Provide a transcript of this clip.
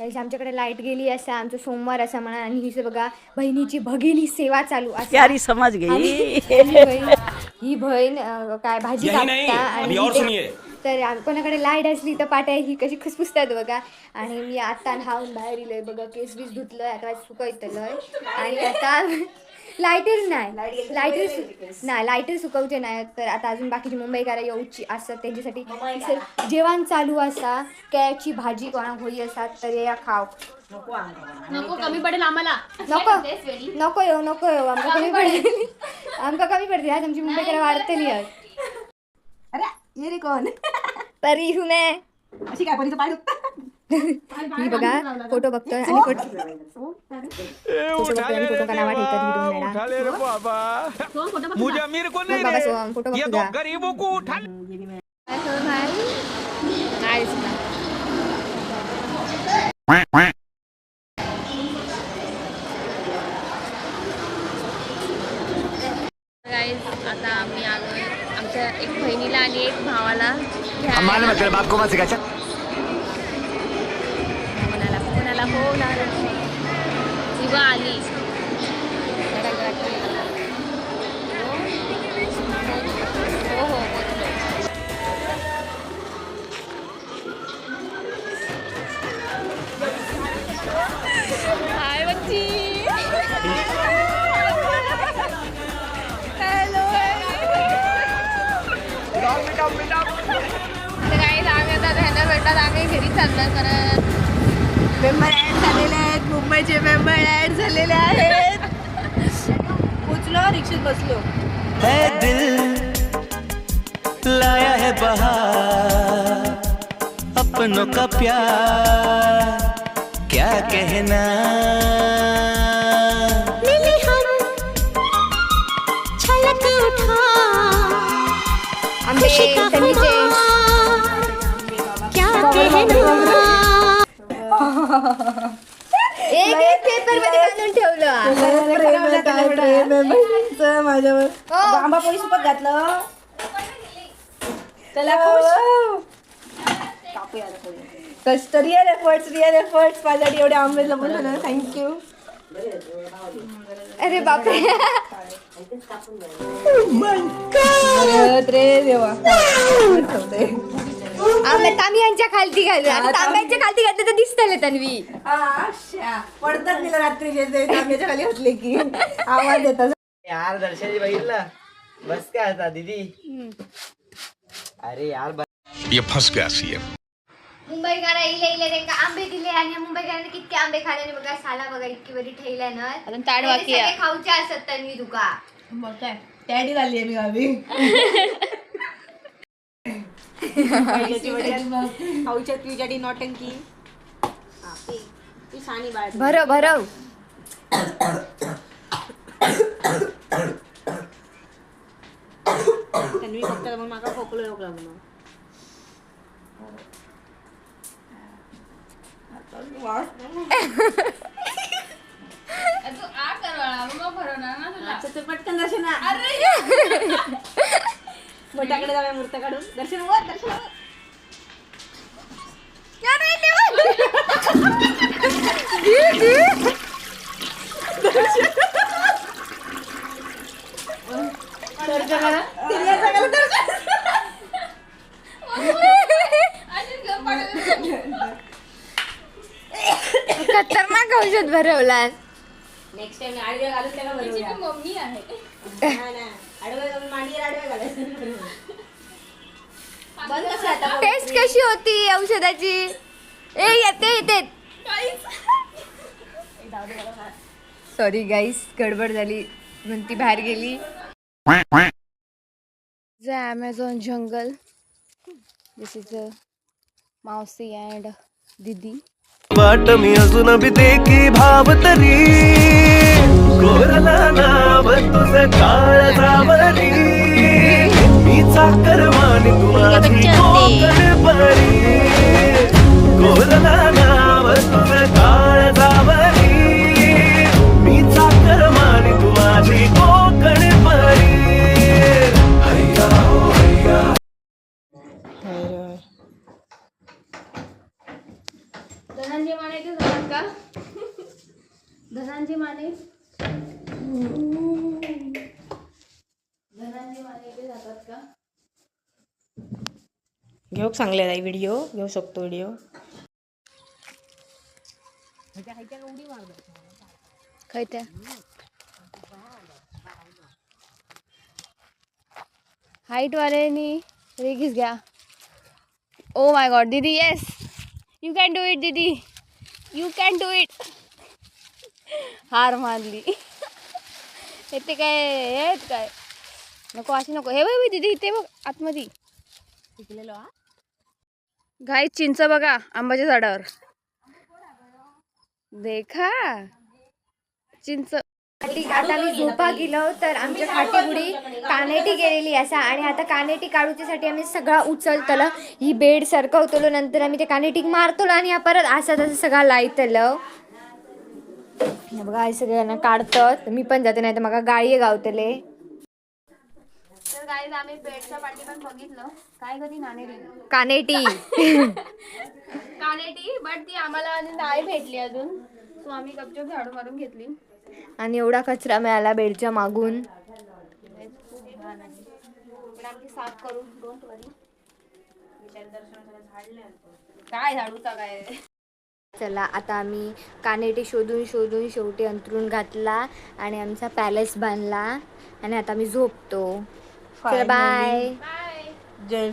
काहीच आमच्याकडे लाईट गेली असा, आमचं सोमवार असा म्हणा. आणि ही बघा बहिणीची भगिनी सेवा चालू असा. प्यारी समझ गई. आणि ही बहीण, ही बहीण काय भाजी यही नहीं, कापता आणि अभी और सुनिए. तर कोणाकडे लाईट असली तर पाट्या ही कशी खुसफुसतात बघा. आणि मी आता न्हावून बाहेर इलय बघा, केस बीस धुतलंय, आता सुकवतलंय. आणि आता लायटर नाही, लायटर नाही, लायटर सुकवचे नाही. तर आता अजून बाकीची मुंबईकार येऊची असतात, त्यांच्यासाठी सर जेवण चालू असा. केळ्याची भाजी कोणाक होई असा तर या खाव. नको, कमी पडेल आम्हाला. नको नको येऊ, नको येऊ, आमका कमी पडेल, आमका कमी पडते. आज आमची मुंबईकर वाढतली आज. अरे ये रे कोण? परी हूँ मैं. अशी काय परीचं पाय दुखतं. ही बघा फोटो बघतोय आणि फोटो फोटो बघतोय आणि फोटो का नावा ठेवतात ही दोन वेळा. उठा ले रे बाबा, मुझे अमीर को नहीं बघ बाबा रे, सोहम, फोटो बघ ये तुझा. तो गरीबों को उठा ले. नाही दिसणार. गाईज, आता आम्ही आलोय आमच्या एक बहिणीला आणि एक भावाला घ्यायला. मालूम है तेरे बाप को मत सिखा, चल. फोन आला, फोन आला, फोन आला. शिवा आली. हो हो, पोचलो. हाय बच्ची. हॅलो. तर गाईज, आम्ही आता ह्यांना भेटतात, आम्ही घरी चाललोय परत. मेंबर ऍड झालेले आहेत, मुंबईचे मेंबर ऍड झालेले आहेत. पोचलो, रिक्षेत बसलो. है दिल लाया है बहार, अपनों का प्यार क्या कहना. मिले हम, छलक उठा आंबे खुशी का तन्वीचे. खुमार क्या कहना. एक एक पेपर मध्ये बांधून ठेवलं. प्रेम आहे, काय प्रेम आहे बहिणींचं माझ्यावर. हो. आंबा पोळी सुपत घातलं. चला खुश. कष्ट, रिअल एफर्ट्स, रिअल एफर्ट्स. माझ्यासाठी एवढे आंबे जमून झाले, thank you. अरे बापरे. रे देवा, ठेवते. आंबे तांब्यांच्या खालती घालू. आता तांब्यांच्या खालती घातले तर दिसतले तन्वी. पडतात तिला रात्रीचे ते तांब्याच्या खाली घातले की आवाज येतात. यार, दर्शनजी बघितलं, बस काय आता दीदी. अरे यार. ये फंस गया सीएम. मुंबईकर इले इले त्यांका आंबे दिले आणि मुंबईकरांनी कितके आंबे खाल्ले आणि बघा साला बघा इतकी बरी ठेवल्या ना. अजून ताट बाकी आहे. सगळे खाऊचे असत तन्वी तुका. मग काय, टॅडी झाली आहे मी गावी. खाऊच्या तुझ्यासाठी नॉटंकी. भरव भरव. तन्वी फक्त मग माका खोकलो येऊक लागलो. तू आ कर बाळा, मग भरवणार ना तुला. अच्छा, तर पटकन दर्शन. अरे मठाकडे जाऊया मूर्त काढून. दर्शन वर, दर्शन वर. दर्शन सगळ्याला दर्शन. अशीच गप्प पाडत. खतरनाक औषध भरवला. नेक्स्ट टाइम आडव्या घालून त्याला तिची भरवूया. ती मम्मी आहे. नाही, नाही. आडव्या घालून, मांडीवर आडव्या घालायचं. बंद कसं आता? टेस्ट कशी होती औषधाची? ए येते येते. सॉरी गाईस, गडबड झाली म्हणून ती बाहेर गेली. The Amazon jungle. This is a मावशी and दीदी. वाट मी अजून बी देखी भाव तरी, कोरला नाव तुझं काळजावरी. मी चाकर मानी तू माझी कोकण परी, कोरला नाव तुझं काळजावरी. मी चाकर मानी तू माझी कोकण परी. हैया हो हैया. धनंजय. माने इथे जातात का? धनांची माने, धनांची माने इथे जातात का? घेऊक सांगले जाई व्हिडिओ घेऊ शकतो व्हिडिओ. खय त्या हाईट वाल्यांनी रेगीस घ्या. ओ my God दीदी, yes you can do it दीदी, you can do it. हार मानली. इथे काय हे आहेत काय? नको अशी नको. हे बघ दीदी, इथे बघ आतमध्ये घाई. चिंच बघा आंब्याच्या झाडावर. देखा चिंच. आता मी झोपा गेलो तर आमच्या खाटीगुडी कानेटी गेलेली असा आणि आता कानेटी काढूच्यासाठी आम्ही सगळा उचलतलं, ही बेड सरकवतलो, नंतर आम्ही ते कानेटीक मारतलो आणि हा परत असा तसं सगळा लायतलं. हे बघा, हे सगळ्यांना काढतात. मी पण जाते, नाही तर माका गाळी गावतले. तर गाईज, आम्ही बेडच्या पाठी पण बघितलं काय कधी नाणेरी कानेटी. कानेटी, बट ती आम्हाला अजून नाही भेटली अजून. सो आम्ही गपचूप झाडू मारून घेतली. आणि एवढा कचरा मिळाला बेडच्या मागून. पण आम्ही साफ करू, don't वरी. काय झाडूचा काय. चला, आता आम्ही कानेटी शोधून शोधून शेवटी अंथरूण घातला आणि आमचा पॅलेस बांधला आणि आता आम्ही झोपतो. चला, बाय. बाय. जय.